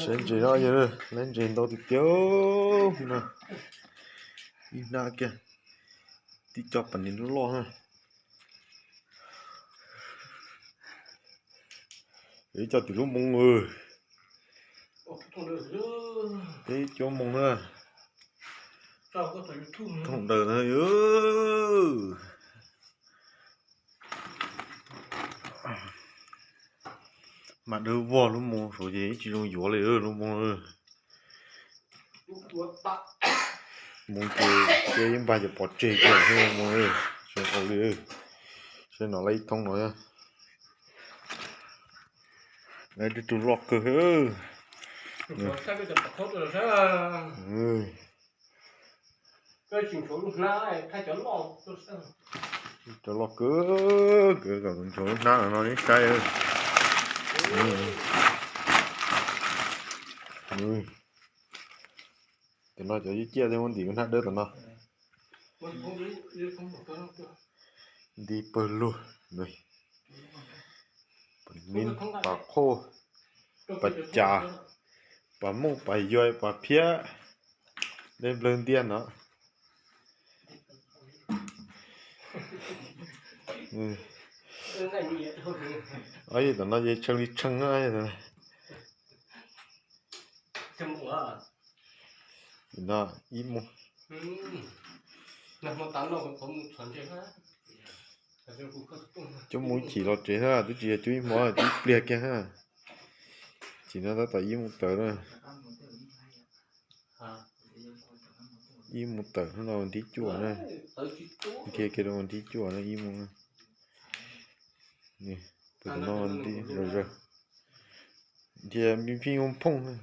Saib ntses no, lawv ntses ntau tiag tiag no. Ib hnab kiag, tib co pas niag loj loj na. Ib co tim lub moo, ib cuab moo na. Thooj daws na. Mas dawb vog lub moo saud ces ib tsis zoo yuav li lub moo. Moo ces yeej npaj cov pov tseg kiag moo, tsis zoo li. Saib no lawv ib thoob no, ib tug loj kawg. Cov loj kawg kawg, kom ntshav lub hnab no neb saib. Tam no cov ib ciaj thiab muab ntim lub hnab dawb tom no. Nti pawg lug, pas nib, pas qhuj, pas cas, pas mooj, pas yuav, pas phiab, dej nplawg ntiaj no. Tom no ces tshee li tshee na. No ib moo, cuab moo chim los tsev xwb, twb tsis yog cuab ib hmo, cuab ib pliag kiag. Chim no tab tom ib moo tawm na. Ib moo tawm no nthib cuaj na. Nthi kiag rau nthib cuaj na ib moo. Pw tom no nti zog zog. Nthi pheej pheej phooj.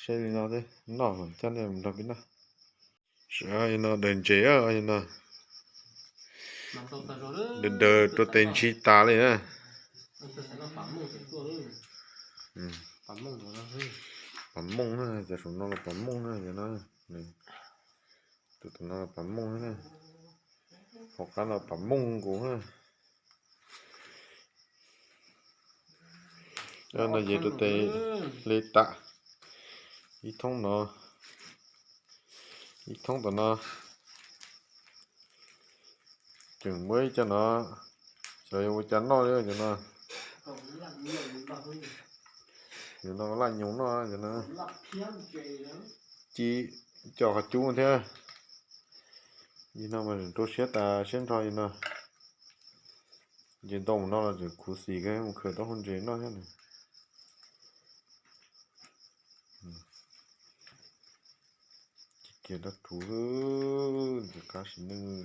Saib li no thiab, noj coj nej mus nrog peb noj. Saib no daws ntses no. Daws daws rau tes ntshis tas li na. Pas mooj na, cov saum no los pas mooj na, cov no. Tus tom no pas mooj na. Hauv qab no pas mooj nkaus na. No ces rau tes hle tas. Ib thoob no, ib thoob tom no. Tseem muaj ib co no, xyov yuav ua cas noj li cov no. Yuav no laj nyoos noj cov no. Ci co qhov cub thiab. Yim no mas rau siab tas siab nrho yim no. Ces ntau mus no los tseem khuv xim kawg, mus khaws taub hau ntses noj thiab. Kiag dab rhuv, ntxim qab sim neej.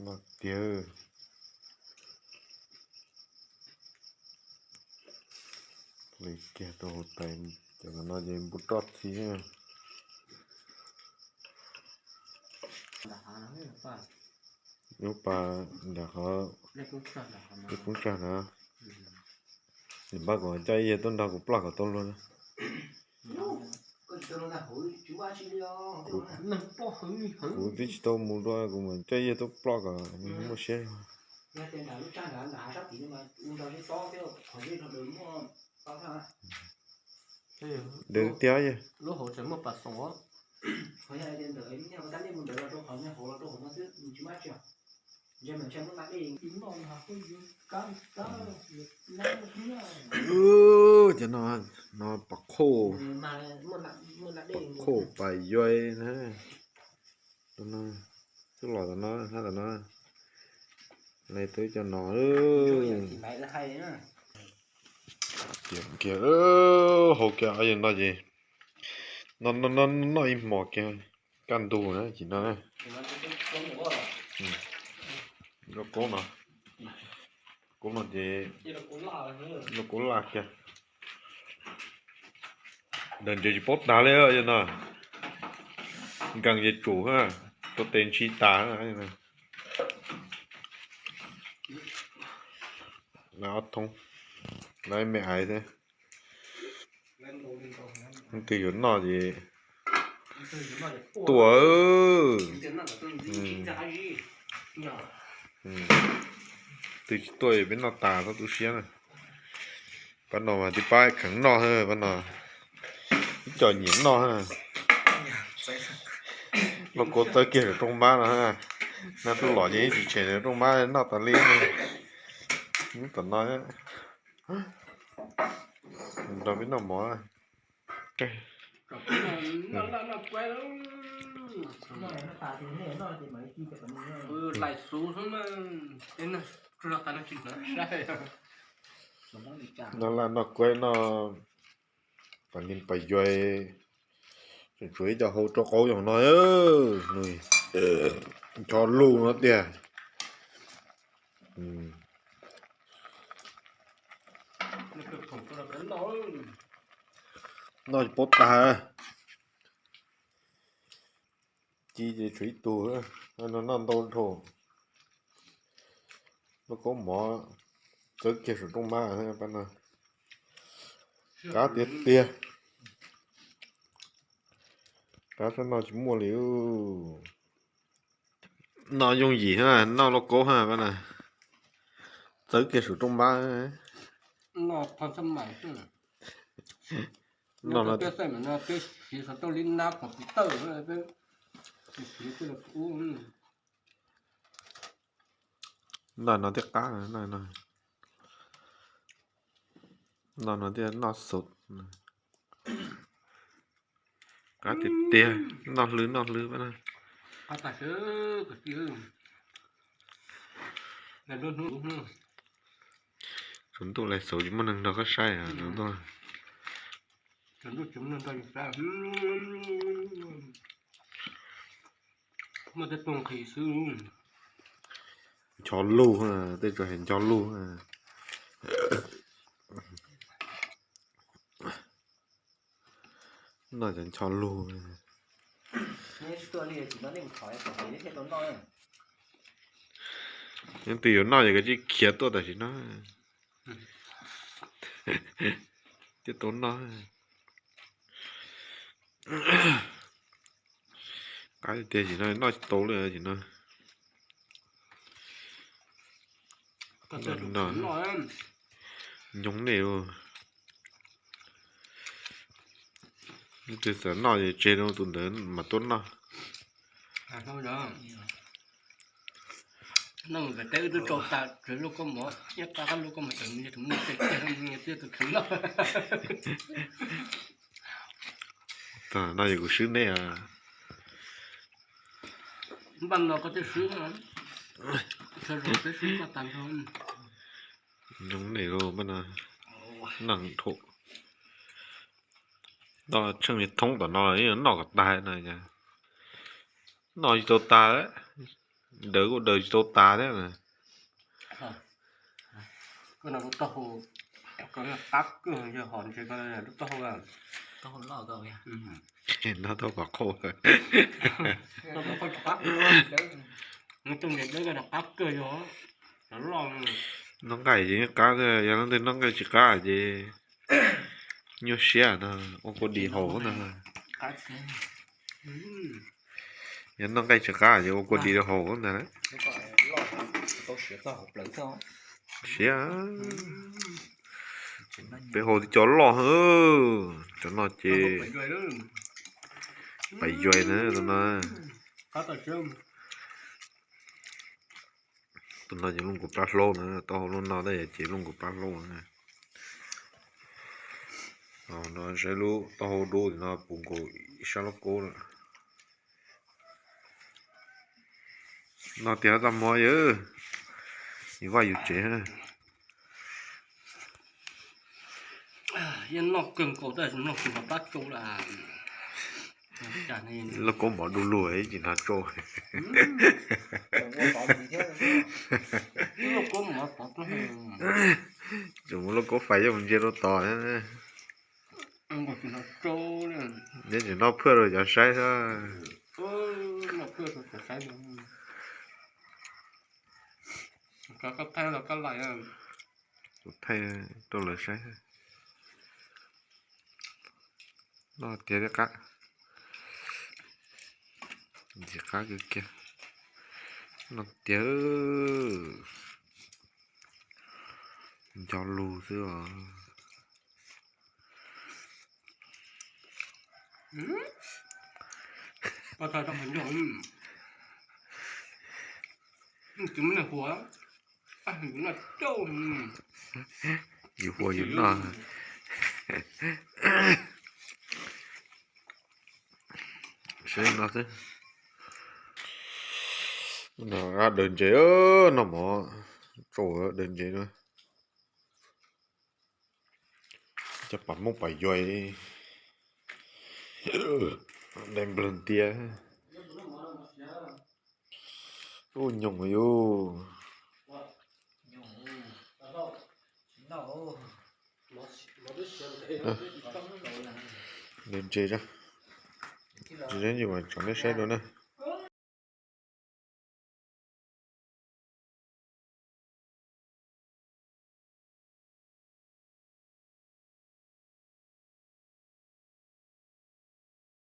Noj tiag. Li kiag rau hauv tais, cov no ces npua roj txhi. Lub pas nram qhov lub koob tsag na. Npaj kom coj ib yam tuaj nrog kuv ploj kom tau luag na. Kuv twb tsis tau mus dua, kuv mam coj ib yam tuaj ploj kom muaj siab. Dev tiag. Cov no, no pas khauj, pas khauj pas yuav na. Twb los tom no, hab tom no. Lawv twb cov no. Kiag hau kiag no ces noj ib hmos kiag kaj ntug na, ces no. Lub koob no, koob no ces lub koob laj kiag. Daws ntses tsis paub tas li no. Nkees ces tsum, rau tes ntshis tas. Lawv ob thoob, lawv me aiv thiab. Leej twg yuav noj ces tuaj. Tus twg yuav noj ces tuaj. twg tsis tuaj peb noj tas txhob tu siab na. Pab no mas tib pab kheev noj, pab no ib co nyiam noj. Lauj Kaub txawb kiag saum rooj mab no, nag tuj los ces tsis tshem rooj mab noj tas li. Ub, tom no nrog peb noj mov. Noj laj noj kuaib noj pas ni pas yuav, tseem tshuav ib co hau rau qaub yoos no, nws ncho lug no tiag. Noj tsis paub tag. Ci ces tshuav ib tug, noj ntau dhau. Lauj Kaub mov txawb kiag saum rooj mab pab no. Qab tiag tiag. Qab txhob noj tsis muaj li. Noj yooj yim, noj Lauj Kaub pab no. Txawb kiag saum rooj mab. Noj no thiaj qab, noj no thiaj noj xov. Qab tiag tiag, noj hlwb noj hlwb pab na. Tsaus ntuj lawm xauv tsis muaj neeg nrog koj saib. Ncho lug, tej tsuas hais ncho lug. Noj cov ncho lug. Leej twg yuav noj ces koj cia li khiav tuaj tam sim no thiaj tau noj. Qab tiag, tam sim no noj tsis tau li tam sim no. Nyob nej, leej twg xav noj ces tseg rau tus ntawd mam tuaj noj. Noj ces kuv swb nej. Nyob nej, noj dhau. Noj tsheej li thoob tom no noj kom tag no. Noj tsis tau tas, daws kuj daws tsis tau tas thiab. Noj tau kom qhauj. Noj nqaij ces qab, yog leej twg noj nqaij tsis qab ces nyuaj siab no, ua kua dis haus ntag. Yog noj nqaij tsis qab ces ua kua dis haus ntag. Siab. Peb haus tib co loj, cov no ces pais yuav na. Tus no ces lub nkaus plab hlaub na, taub hau lub no tab yog ces lub nkaus plab hlaub na. No saib lub taub hau dub no puv nkaus ib sab lub kub lawm. Noj tiag txaj muag yawg, yus vaj yus tsev. Yeej noj kawg nkaus tab sis noj tsis hnov plab tsau lawm. Lauj Kaub mov du lug ib tsis hnov tsau. Tseem muab Lauj Kaub fais coj mus ntsia rau tod. Neb tsis noj phaj rau cov saib xwb. Kuv thaij rau lawv saib. Noj tiag thiab qab. Ntxim qab kawg kiag. Noj tiag. Cov lus xwb os. Yus hua yus noj. Saib no xwb. Dawb ntses, noj mov rau dawb ntses na. Cov pam Hmoob pam yuav, dai nplawg ntias. Ub, nyoos yus. Dawb ntses, tsom nej saib dua na.